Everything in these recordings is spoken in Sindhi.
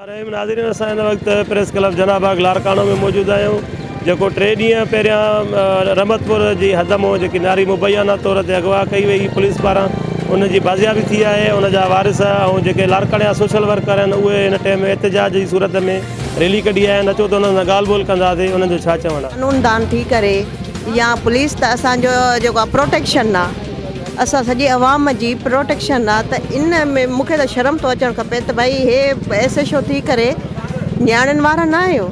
رحيم ناظرين اسان هن وقت پريس ڪلب جناح باغ لاڙڪاڻو ۾ موجود آهيون جيڪو ٽي ڏينهن پهريان رحمت پور جي حد مون جيڪي ناري مبينا طور تي اغوا ڪئي وئي پوليس پاران ان جي بازيابي ٿي آهي ان جا وارث ۽ جيڪي لاڙڪاڻي جا سوشل ورڪر آهن اهي هن ٽيم احتجاج جي صورت ۾ ريلي ڪڍي آيا آهن اچو ته انهن سان ڳالهه ٻولهه ڪنداسين انهن جو ڇا چوڻ آهي. قانون دان ٿي ڪري يا پوليس ته اسان جو جيڪو آ پروٽيڪشن آ اسان سڄي عوام جي پروٽيڪشن آ ته ان ۾ مون کي ته شرم ٿو اچڻ کپي ته ڀائي هي ايس ايڇ او ٿي ڪري نياڻين وارا نه آهيو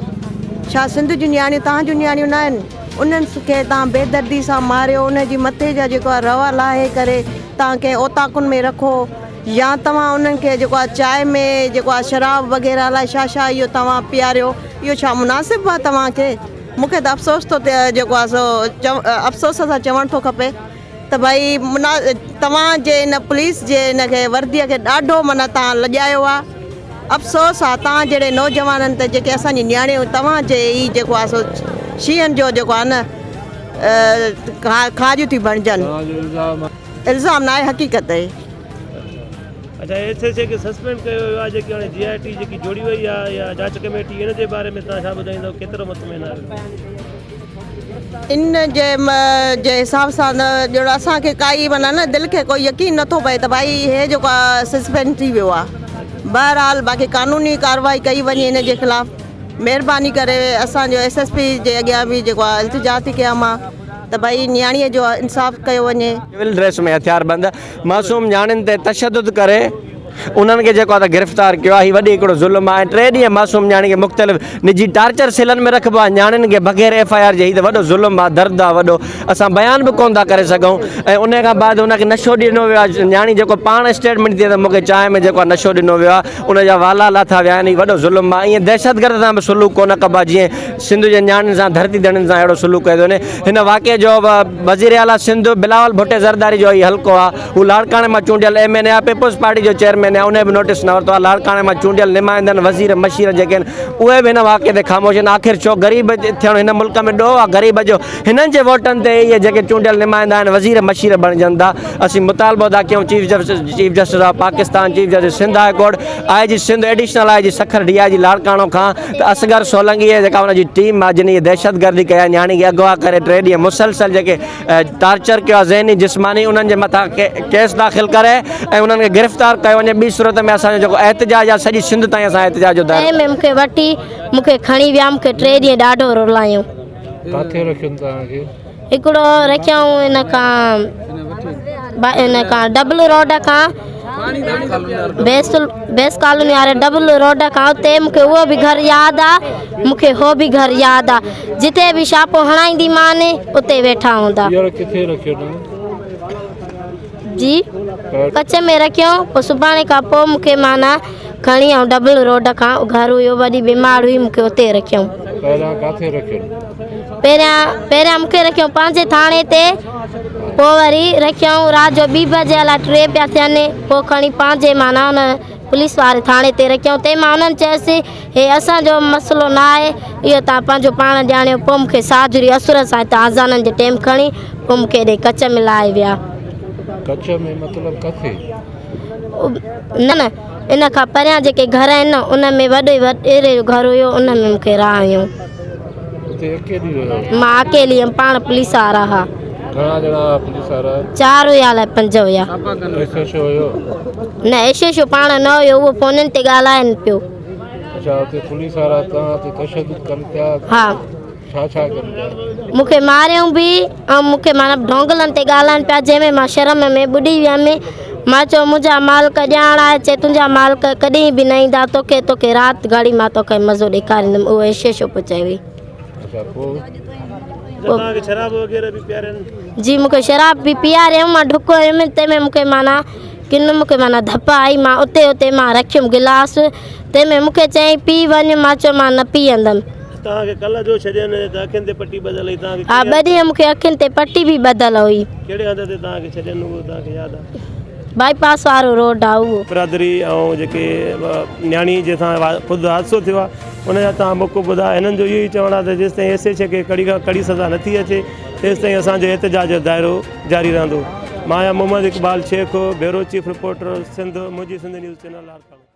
ڇا سنڌ جون نياڻيون توهان جون نياڻيون نه آهن انهن کي توهان بيدردي سان ماريو ان جي مٿي جا جيڪو آ روا لاهي ڪري توهان ڪنهن اوطاقن ۾ رکو يا توهان انهن کي جيڪو آ چانهه ۾ جيڪو آ شراب وغيره الائي ڇا ڇا اهو توهان پياريو اهو ڇا مناسب آ توهان کي مون کي ته افسوس ٿو ٿئي جيڪو آ سو افسوس سان چوڻ ٿو کپي ته ڀائي منا توهان جي ان پوليس جي ان کي وردي کي ڏاڍو معنيٰ توهان لڄايو آ افسوس آ توهان جهڙي نوجوانن تي جيڪي اسان جي نياڻيون توهان جي ئي جيڪو آ سو شينهن جو جيڪو آ نه کاڄ ٿي بڻجن. الزام ناهي حقيقت اهي. اڇا ايس ايس اي کي سسپينڊ ڪيو ويو آهي جيڪي هاڻي جي آء ٽي جيڪي جوڙي وئي آهي يا جاچ ڪميٽي ان جي باري ۾ توهان ڇا ٻڌائيندو ڪيترو مطمئن آهيو؟ ان جي جي حساب سان ته ڄڻ اسان کي ڪائي معنيٰ نه دل کي ڪوئي يقين نٿو پئي ته ڀائي هي جيڪو آهي سسپينڊ ٿي ويو آهي بهرحال باقي قانوني ڪارروائي ڪئي وڃي ان جي خلاف مهرباني ڪري اسان جو ايس ايس پي جي اڳيان به جيڪو آهي التجا ٿي ڪيان مان ته ڀئي نياڻيء جو انصاف ڪيو وڃي. سول ڊريس ۾ هٿياربند معصوم نياڻين تي تشدد ڪري انهن کي جيڪو آهي ته گرفتار ڪيو آهي هي وڏي هڪڙو ظلم آهي ۽ ٽي ڏينهن معصوم نياڻي کي مختلف نجي ٽارچر سيلن ۾ رکبو آهي نياڻين کي بغير ايف I R جي هي ته وڏو ظلم آهي درد آهي وڏو اسان بيان به ڪونه ٿا ڪري سگهون ۽ ان کان بعد ان کي نشو ڏنو ويو آهي نياڻي جيڪو پاڻ اسٽيٽمينٽ ڏي ته مون کي چانهه ۾ جيڪو آهي نشو ڏنو ويو آهي ان جا والا لاٿا ويا آهن هي وڏو ظلم آهي ائين دهشتگرد سان به سلوڪ ڪونه ڪبو آهي جيئن سنڌ جي نياڻين سان ڌرتي ڌڻين سان اهڙو سلوڪ ڪيو ٿو وڃي هن واقعي جو وزير اعليٰ سنڌ بلاول ڀٽي زرداري جو هي حلقو آهي هو لاڙڪاڻي مان چونڊيل ايم اين اي آهي پيپلز پارٽي جو چيئرمين آهي ان به نوٽيس نه ورتو آهي لاڙڪاڻي مان چونڊيل نمائندن وزير مشير جيڪي آهن اهي به هن واقعي تي خاموش آهن آخر ڇو غريب ٿيڻ هن ملڪ ۾ ڏوهه آهي غريب جو هنن جي ووٽن تي اهي جيڪي چونڊيل نمائندا آهن وزير مشير بڻجن ٿا اسين مطالبو ٿا ڪيون chief justice chief justice of Pakistan chief justice Sindh high court I G Sindh additional I G Sukkur D I G Larkana کان ته اصغر سولنگي ۽ جيڪا ان جي ٽيم آهي جن هي دهشتگردي ڪئي آهي نياڻي کي اغوا ڪري ٽي ڏينهن مسلسل جيڪي ٽارچر ڪيو آهي ذهني جسماني انهن جي مٿان ڪيس داخل ڪري ۽ انهن کي گرفتار ڪيو وڃي ٻي صورت ۾ اسان جو جيڪو احتجاج آهي سڄي سنڌ تائين اسان احتجاج جو دائرو تنهن ۾ مون کي وٺي مون کي کڻي ويا مون کي ٽي ڏينهن ڏاڍو رلايون. ڪاٿي رکين توهان کي؟ هڪڙو رکيائون ان کان ان کان ڊبل روڊ کان بيس بيس ڪالوني واري ڊبل روڊ کان اتي مون کي اهو به گهر ياد آ مون کي هو به گهر ياد آ جتي به ڇاپو هڻائيندي مان اتي ويٺا هوندا. ٻيهر ڪٿي رکيو نه؟ جي ڪچ ۾ رکيائون پوء سڀاڻي کان پوء مون کي معنيٰ کڻي ۽ ڊبل روڊ کان گهر هيو وڏي بيمار هئي مون کي اتي رکيائون. پهريان ڪاٿي رکيو؟ پهريان پهريان مون کي رکيائون پنهنجي ٿاڻي تي پوء وري رکيائون رات جو ٻي بجي الاء ٽي پيا ٿين پوء کڻي پنهنجي معنيٰ ان پوليس واري ٿاڻي تي رکيائون تنهن مان انهن چيس هي اسان جو مسئلو نه آهي اهو توهان پنهنجو پاڻ ڄاڻيو پوء مون کي ساجهري اسر سان هتان اذانن جي ٽيم کڻي پوء مون کي هيڏي ڪچ ۾ لاهي ويا. ڪچ ۾ مطلب ڪٿي؟ نه نه ان کان پريان جيڪي گهر آهن نه ان ۾ وڏي وڏيري جو گهر هيو ان ۾ مون کي رهايائون. اتي اڪيلي رهيو؟ مان اڪيلي هيم پاڻ پوليس وارا ها. گهڻا ڄڻا هئا پوليس وارا؟ چار هيا الائي پنج هيا. ايس ايڇ او هيو؟ نه ايس ايڇ او پاڻ نه هيو اهو فونن تي ڳالهائين پيو. اڇا اتي پوليس وارا توهان تي تشدد ڪن پيا؟ ها. ڇا ڇا ڪن پيا؟ مون کي ماريائون به ۽ مون کي معنيٰ ڍونگلن تي ڳالهائن پيا جنهن ۾ مان شرم ۾ ٻڏي ويم. مان چيو منهنجا مالڪ ڄاڻ آهي چي تنهنجا مالڪ ڪڏهن به نه ايندا توکي توکي رات گهڙي مان توکي مزو ڏيکاريندم اهو ايس ايڇ او پيو چوي. اڇا پوء؟ توهان کي شراب وغيره به پيارين؟ جي مون کي شراب به پياريائون مان ڍڪ هيم تنهن ۾ مون کي معنيٰ ڪن مون کي معنيٰ ڌپ آئي مان اتي اتي مان رکيم گلاس تنهن ۾ مون کي چيائين پي وڃ مان چيو مان نه پيئندم. توهان کي ڪلهه جو ڇڏين ته اکين تي پٽي ٻڌل هئي توهان کي ها ٻه ڏينهن مون کي اکين تي پٽي به ٻڌل هئي. ڪهڙي هنڌ تي توهان کي ڇڏين اهو توهان کي ياد آهي؟ بائي پاس وارو روڊ آ اهو. برادري ۽ جيڪي نياڻي جنهن سان خود حادثو ٿيو آهي ان جا توهان موقف ٻڌا هنن جو اهو ئي چوڻ آهي ته جيستائين ايس ايڇ اي کي ڪڙي کان ڪڙي سزا نٿي اچي تيستائين اسان جو احتجاج جو دائرو جاري رهندو. مان آهيان Muhammad Iqbal Shaikh, bureau chief reporter Sindh, منهنجي سنڌ نيوز چينل لاڙڪاڻو.